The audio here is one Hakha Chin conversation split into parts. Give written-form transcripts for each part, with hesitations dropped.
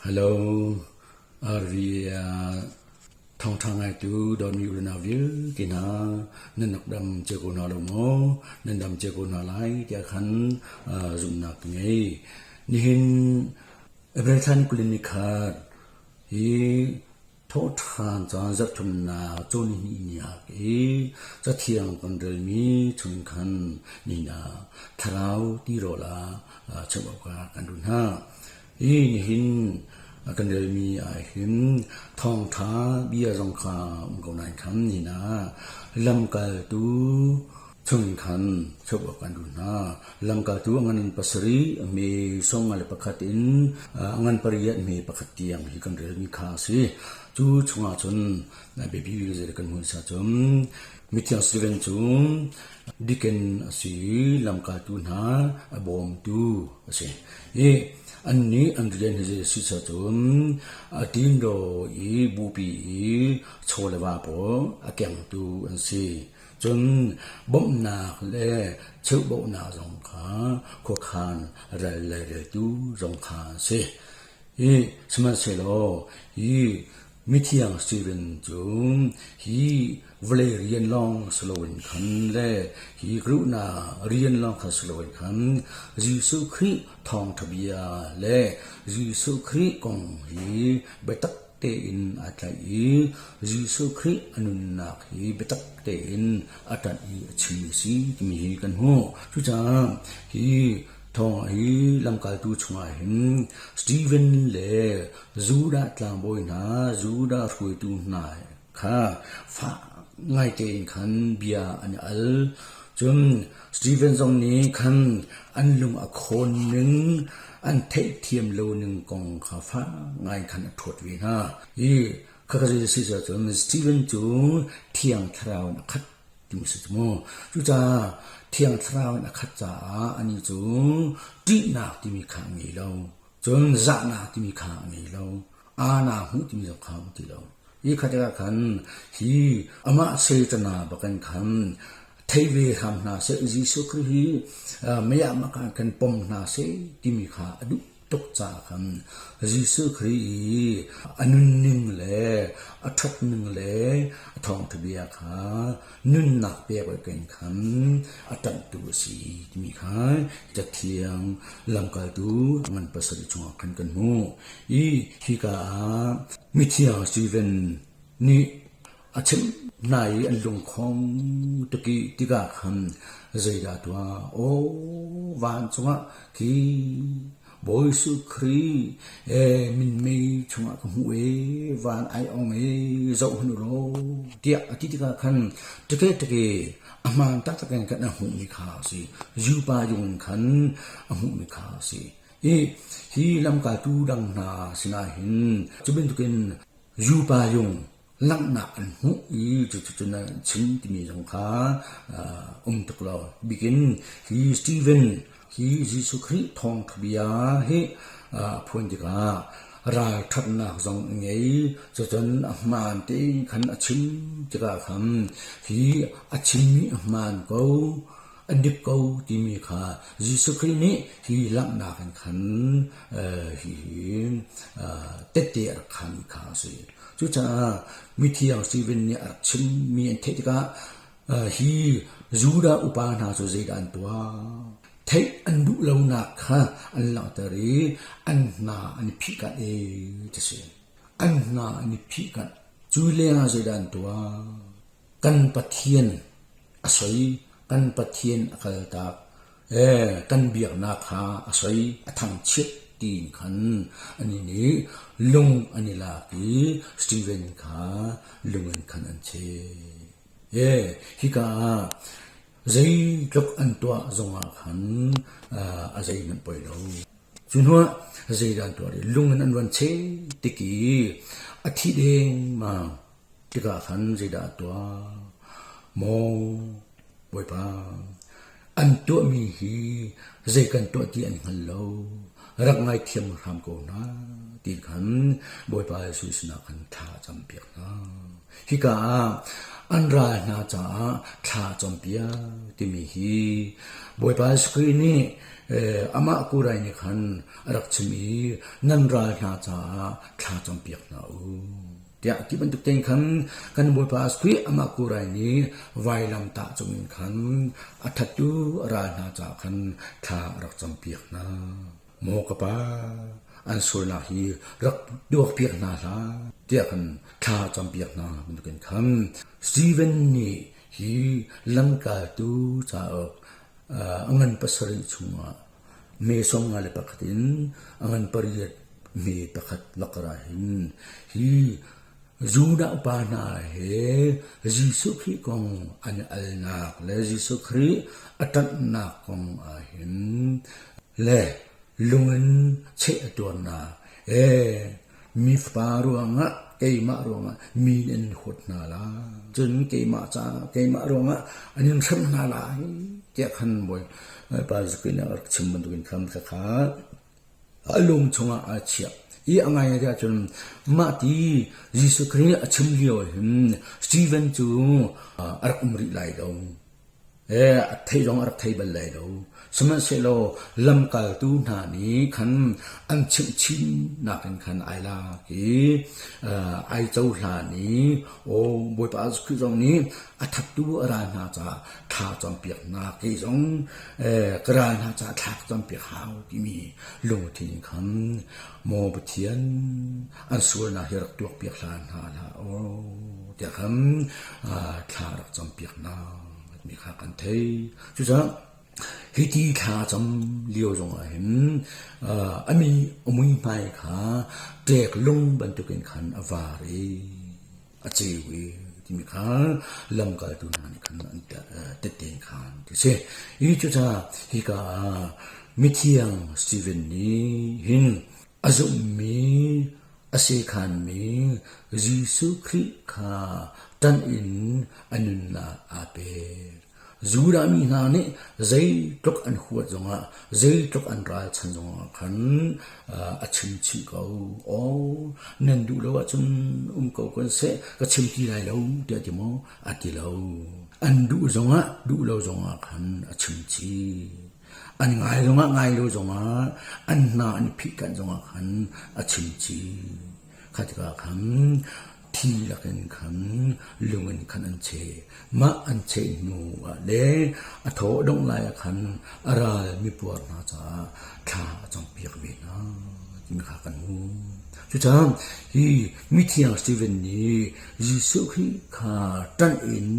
Hello, RV thawngtha ngaitu dawtmi u le nau vialte hna, nan rak dam cio ko hna lo maw? Nan dam cio ko hna lai tiah khan zumhnak ka ngei. Nihin April thla ni 21 hi Thawhṭhan caan zarhthumnak cawnihnih ni ah i Cathiang kan relmi chung khan nihin ah thlarau tirawl ah cheuh awkah kan duh hna. Hi nihin kan relmi ah hin thawngṭha bia zong kha um ko nain khan nihin ah lamkaltu chung khan cheuh awk kan duh hna. Lamkaltu a ngan pasarih, a hme 51 in a ngan pariat hme pakhat tiang hi kan relmi kha a si. Cu chungah cun biapi zei kan hmuh sa cun mithiang Stephen cu deacon a si i lamkaltu hna a bawmtu a si. I annih an rian hi zei a si sa cun a tinro i bupi i chaw le va pawl a kengtu an si. Cun bawmhnak le cheuhbauhnak zong kha khuakhan ral le reltu zong kha an si. Hi sihmanhsehlaw hi mithiang Stephen cu hi vawlei rian lawng si loin khan le hi kruhnak rian lawng kha si loin khan Jesuh Khrih thawngṭha bia le Jesuh Khrih kong hi biatak tein aa tlaih i Jesuh Khrih a nunnak hi biatak tein a ṭanh i a chimmi a si timi hi kan hmuh. Cucaah hi thawng hi lamkaltu chungah hin Stephen le Judah tlangbawi hna, Judah hruaitu hna kha fak ngai tein khan bia an i al. Cun Stephen zong nih khan an lung a khawn ning, an theihthiam lo ning kong kha fak ngai khan a ṭhuat ve hna. Hi khakha zei a si cun Stephen cu Thiang Thlarau in a khat ti a si cu mu. Cucaah Thiang Thlarau in a khat caah anih cu ṭihnak timi kha a ngei lo. Cun zahnak timi kha a ngei lo. Aana hmuh timi zong kha a um ti lo. Hi kha tikah khan hi amah Satan bakin khan thei ve hram hna seh Jesuh Khrih hi mei ah mah kan pom hna seh timi kha a duh tuk caah khan Jesuh Khrih i a nunning le a ṭhatning le a thawngṭha bia kha nunnak pek awk in khan a ṭanhtu a si timi kha Cathiang lamkaltu a ngan pasarih chungah khan kan hmuh. I hika ah mithiang Stephen nih a chimh hna i an lungkhong tuk i tikah khan zeidah tuah aw vancung ah khi Bawi Jesuh Khrih ee minmei chungah ka hmuh ee van ai ong ee zoh hmanh u law tiah a ti tikah khan teke teke a hmaan taktak in khan a hmuhmi kha a si. Yupa yung in khan a hmuhmi kha a si. I hi lamkaltu dang hna sinah hin cu bantukin Yupa yung langhnak an hmuh i cucu na chim timi zong kha um tuk lo. Bikin hi Stephen hi Jesuh Khrih thawngṭha bia hi a phuan tikah ralṭhatnak zong a ngei. Cucun a hmaan tein khan a chim tikah khan hi a chimmi a hmaan ko, a dik ko timi kha Jesuh Khrih nih hi langhnak in khan hi tette a rak khan kha a si. Cucaah mithiang Stephen nih a rak chimmi an theih tikah hi Judah upa hna cu zeidah an tuah? Theih an duh lonak kha an langhter i an hna an i phihkanh i ti si. An hna an i phihkanh. Cu lengah zeidah an tuah? Kan Pathian a soi, kan Pathian a kaltak, kan biaknak kha a soi, a thangchiat tiin khan anih nih lung an i lak i Stephen kha lung in khan an cheh. Hika ah zeitluk an tuah zongah khan a zeihmanh poi lo. Cu hnuah zeidah an tuah rih? Lung in an van cheh tik i a thi dengmang. Tikah khan zeidah a tuah? Maw Bawipa, an tuahmi hi zei kan tuah ti an hngal lo. rak ngaithiam hram ko hna ti khan Bawipa Jesuh sinah khan thla a campiak hna. Hika ah an ral hna caah thla campiak timi hi Bawipa Jesuh Khrih nih amah kurai nih khan a rak chim i nan ral hna caah thla campiak hna u tiah ti bantuk tein khan kan Bawipa Jesuh Khrih amah kurai nih vailamtah cungin khan a thattu a ral hna caah khan thla a rak campiak hna. Maw ka pa, an sualnak hi rak tuakpiak hna hlah tiah kan thla campiak hna bantukin khan Stephen nih hi lamkaltu cauk a ngan pasarih chungah me 51 in a ngan pariat me pakhat lakar ah hin hi Judah upa hna he Jesuh Khrih kong an i alnak le Jesuh Khrih a ṭanhnak kong ah hin le lung in cheh a tuarnak ee mi fapa ruangah keimah ruangah mi an huat hna lai, cun keimah caah keimah ruangah an in hrem hna lai tiah khan Bawipa Jesuh Khrih nih a rak chim bantukin khan khakha a lung chungah aa chiah i a ngai ahcun mah ti Jesuh Khrih a chim lio hin Stephen cu a rak um rih lai lo. A thei zong a rak thei bal lai lo. Sihmanhsehlaw lamkaltu hna nih khan an chimh chinnak in khan ai lak i ai cohlan i aw Bawipa Jesuh Khrih zong nih a thattu a ral hna caah thla cawnpiaknak kei zong ka ral hna caah thla ka cawnpiak hau timi lungthin khan maw Pathian an sualnak hi rak tuakpiak hlan hna hlah aw tiah khan thla rak campiak hna mi kha kan thei. Cucaah hiti thla cam lio zongah hin a muihmai kha ṭek lung bantukin khan a var i a ceu i timi kha lamkaltu hna nih khan an tette khan ti si. Hi cucaah hika ah mithiang Stephen nih hin a zumhmi a sekhanmi Jesuh Khrih kha ṭanh in a nunnak aa pek. Judah mi hna nih zeitluk an huat zongah, zeitluk an ralchan zongah khan a chim chih ko. Aw, nan duh lo ahcun um ko kun seh, ka chim ti lai lo tiah ti maw? A ti lo. An duh zongah, duh lo zongah khan a chim chih. An ngai zongah, ngai lo zongah, an hna an phih kanh zongah khan a chim chih. Kha tikah khan thi lakin khan lung in khan an cheh. Mah an cheh hnu ah le a thaw a dongh lai ah khan a ral mipuar hna caah thla a campiak ve hna timi kha kan hmuh. Cucaah hi mithiang Stephen nih Jesuh Khrih kha ṭanh in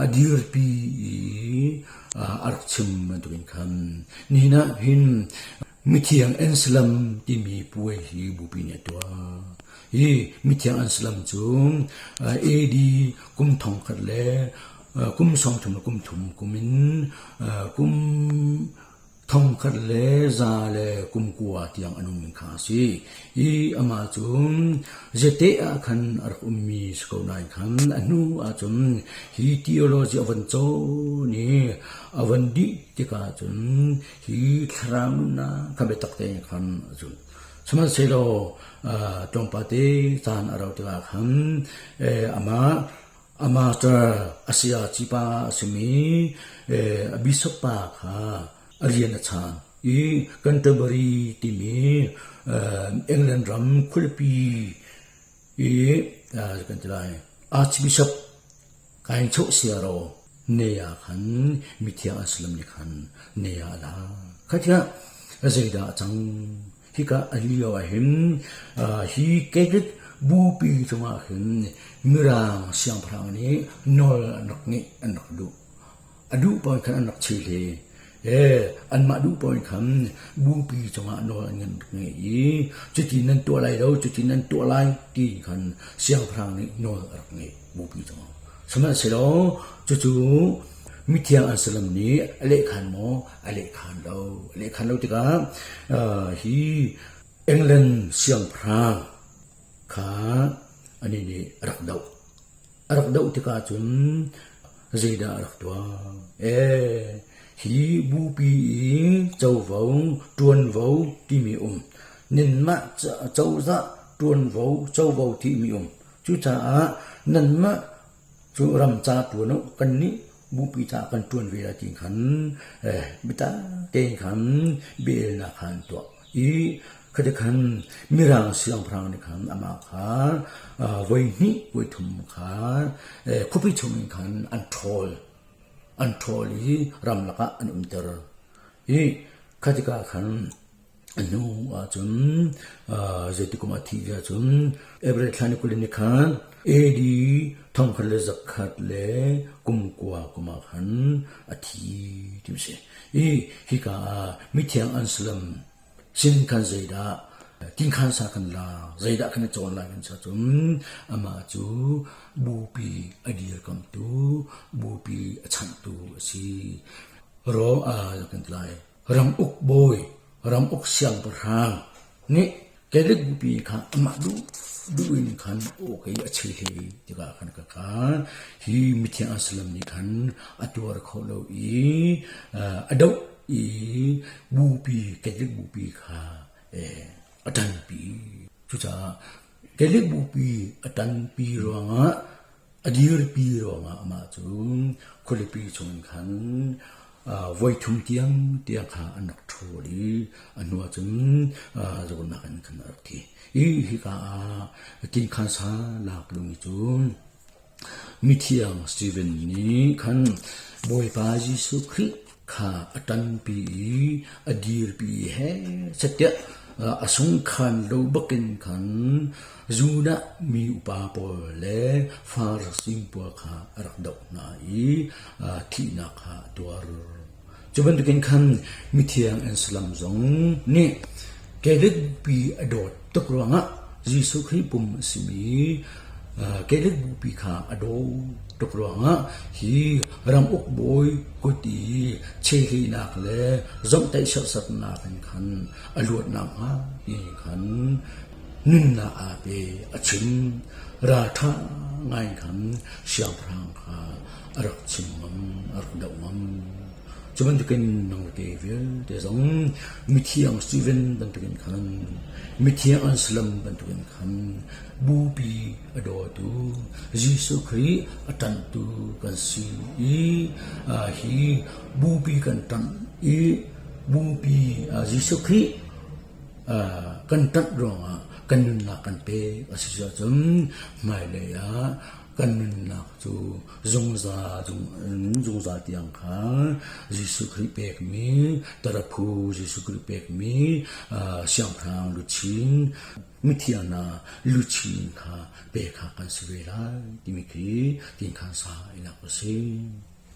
a dirpi i a rak chim bantukin khan nihin ah hin Mithiang Anselm timi puai hi bupi nih a tuah. Hi Mithiang Anselm cu AD kum thongkhat le kum sawmthum le kum thum kum in kum thongkhat le za le kum kua tiang a nungmi kha a si. Hi amah cu zete ah khan a rak ummi si ko nain khan a hnu ahcun hi theology a von cawn i a von dih tikah cun hi thlarau nunnak kha biatak tein khan a zulh. Sihmanhsehlaw tlawmpal te caan a rauh tikah khan amah a master a sayaci pa a simi a bishop pa kha a rian a chaan i Canterbury timi England ram khualipi i kan ti lai Archbishop Kain choh siaro ne ah khan mithiang Anselm nih khan ne ah a la. Kha zeidah a cang? Hika a lio ah hin hi Catholic bupi cungah hin Mirang siangpahrang nih nawl an rak ngeih an rak duh. A duh paoh khan an rak chih i anmah duh paoh khan bupi cungah nawl an rak ngeih i cuti nan tuah lai lo, cuti nan tuah lai ti khan siangpahrang nih nawl a rak ngeih bupi cungah. Sihmanhsehlaw cucu mithiang Anselm nih a lehkhan maw? A lehkhan lo. A lehkhan lo tikah hi England siangpahrang kha anih nih a rak doh. A rak doh tikah cun zeidah a rak tuah? Hi bupi i covo ṭuanvo timi um. Nanmah cozah ṭuanvo covo timi um. Cucaah nanmah cu ram ca ṭuan u, kannih bupi caah kan ṭuan ve lai ti khan biatak tein khan biaelnak kha an tuah i khati khan Mirang siangpahrang nih khan amah kha voi hnih voi thum kha khuapi chungin khan an ṭhawl. An ṭhawl i ramlak ah an umter i kha tikah khan a hnu ahcun zeiti kum a thih ti ahcun April thla ni 20 ni khan AD 1129 kum ah khan a thi ti a si. I hika ah mithiang Anselm sin khan zeidah tinkhan sa kan la, zeidah kan i cawn lai kan si ahcun amah cu bupi a dirkamtu, bupi a chanhtu a si. Ro kan ti lai. Ramuk bawi, ramuk siangpahrang nih Catholic bupi kha amah duh duh in khan awk i a chei tikah khan ka ka hi mithiang Anselm nih khan a tuar kho lo i a doh i bupi Catholic bupi kha a ṭanpi. Cucaah Catholic bupi a ṭanpi ruangah a dirpi ruangah amah cu khualipi chung khan voi thum tiang tiang kha an rak ṭhawl i a hnu ah cun zawtnak in khan a rak thi. Hi hika ah tinkhan sa lak lung cu mithiang Steven nih khan Bawipa Jesuh Khrih kha a ṭanpi i a dirpi he setiah a sungkhan lo bakin khan Judah mi upa pawl le Farasi pawl kha a rak doh hna i thihnak kha a tuar. Cu bantukin khan mithiang Anselm zong nih Catholic bupi a dawt tuk ruangah Jesuh Khrih pum a simi Catholic bupi kha a daw tuk ruangah hi ramuk bawi kut i chehlinak le zomhtaih serhsatnak in khan a luat nakhnga ti khan nunnak aa pe a chim. Ralṭha ngai khan siangpahrang kha a rak chim ngam, a rak doh ngam. Cu bantukin nang te vialte zong mithiang Steven bantukin khan, mithiang Anselm bantukin khan bupi a dawtu Jesuh Khrih a ṭanhtu kan si i hi bupi kan ṭanh i bupi Jesuh Khrih kan ṭanh ruangah kan nunnak kan pek a si ahcun hmailei ah kan nunnak cu zungzal zungzal tiang kha Jesuh Khrih pekmi taraphu Jesuh Khrih pekmi siangpahrang luchin mithiang hna luchin kha pek kha kan si ve lai timi khi tinkhan sa i lak a si.